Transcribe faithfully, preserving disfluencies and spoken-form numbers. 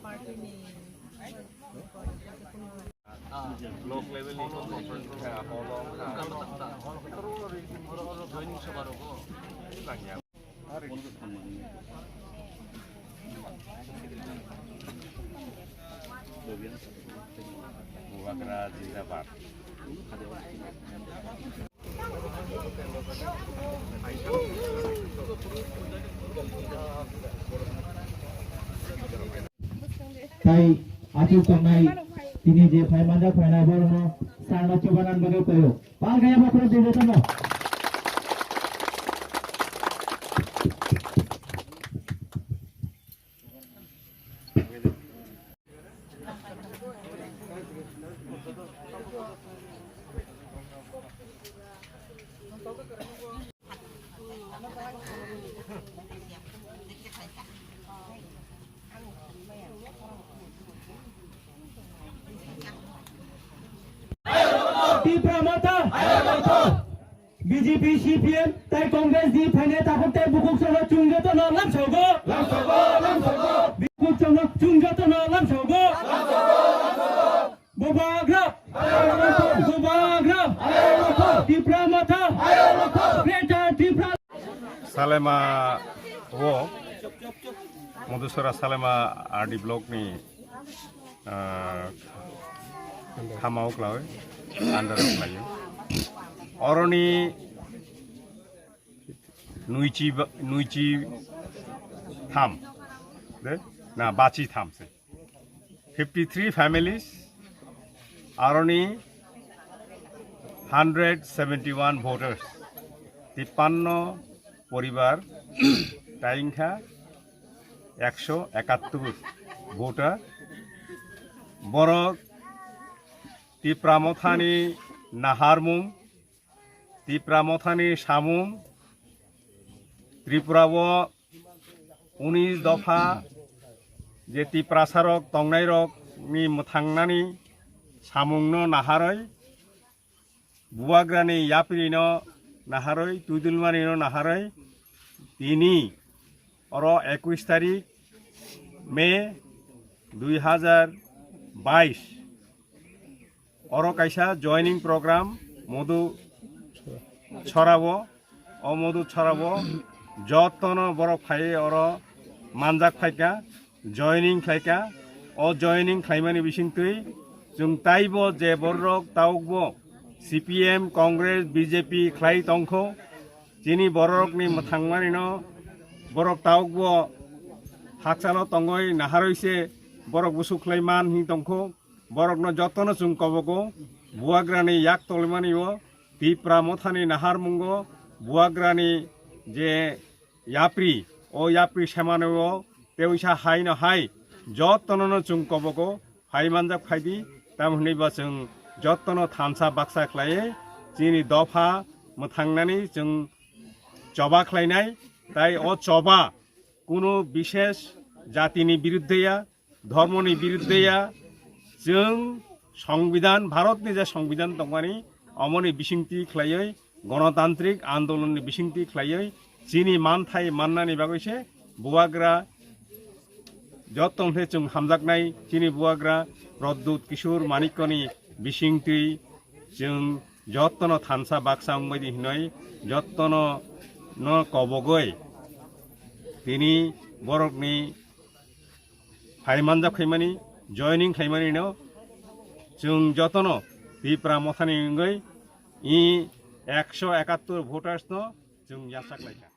Block level ni conference hall o wngkha. Joining sabha rogo. Bubagra Zindabad. Tai achuk tongnai tini je phai manjak phainai borokno sarno chubanan bagwi koyo. Pal gaya bokhorok dui jotono. Tipra Motha! B J P, C P M, tai Congress ni phainai takhuk tai bukhuk songno chwng jotono lamsogo. Lamsogo, lamsogo. Bukhuk songno chwng jotono lamsogo. Lamsogo, lamsogo. Bubagra! Bubagra! Tipra Motha! Greater Tipra! Salema o Madhusora Salema R D block ni, ah, khama o khlai, under o khlai. Oroni nuichi ba-, nuichi tham. De? Na, bachi tham se. Fifty three families, aroni hundred seventy one voters, tippanno poribar, tai wngkha ekso ekattur voter. Borok Tipra Mothani naharmung, Tipra Mothani samung, Tripura o unis dopha je Tiprasarok tongnairokni mwthangnani samungno naharwi, Bubagrani yaprino naharwi, twidulmanino naharwi, tini oro ekush tarik May dui hazar bais. Oro kaisa joining program Madhu Chorao, o Madhu Chorao jotono borok phai oro manjak phaikha, joining khlaikha. O joining khlaimani bisingtwi chwng taibo je borok taukbo C P M, Congress, B J P khlai tongkho, chini borokni mwthangmanino borok taukbo hakchalo tongwi naharwi se borok busu khlai man hin tongkho. Borokno jotono chwng kobogo, Bubagrani yak tolmani o, Tipra Mothani naharmungo, Bubagrani je yapri, o yapri semani o, tei wngsa hai no hai, jotono no chwng kobogo, phai manjak phaidi, tamo hwnwi ba chwng jotono thansa baksa khlaiwi, chini dopha mwthangnani chwng choba khlainai, tai o choba kunu bishesh jatini biruddhe ya, dhormoni biruddhe ya, chwng Songbidan, Bharatni je Songbidan tongmani, omoni bisingtwi khlaiwi, gonotantrik andolonni bisingtwi khlaiwi, chini manthai mannani bagwi se Bubagra jottoni khe chwng hamjaknai, chini Bubagra Pradyut Kishore Manikyani bisingtwi chwng jotono thansa baksa wngbaidi hinwi jotono no kobogwi tini borokni phai manjak khaimani, joining khaimani no chwng jotono Tipra Mothani wngwi i ekso ekattor voters no chwng yachak laikha.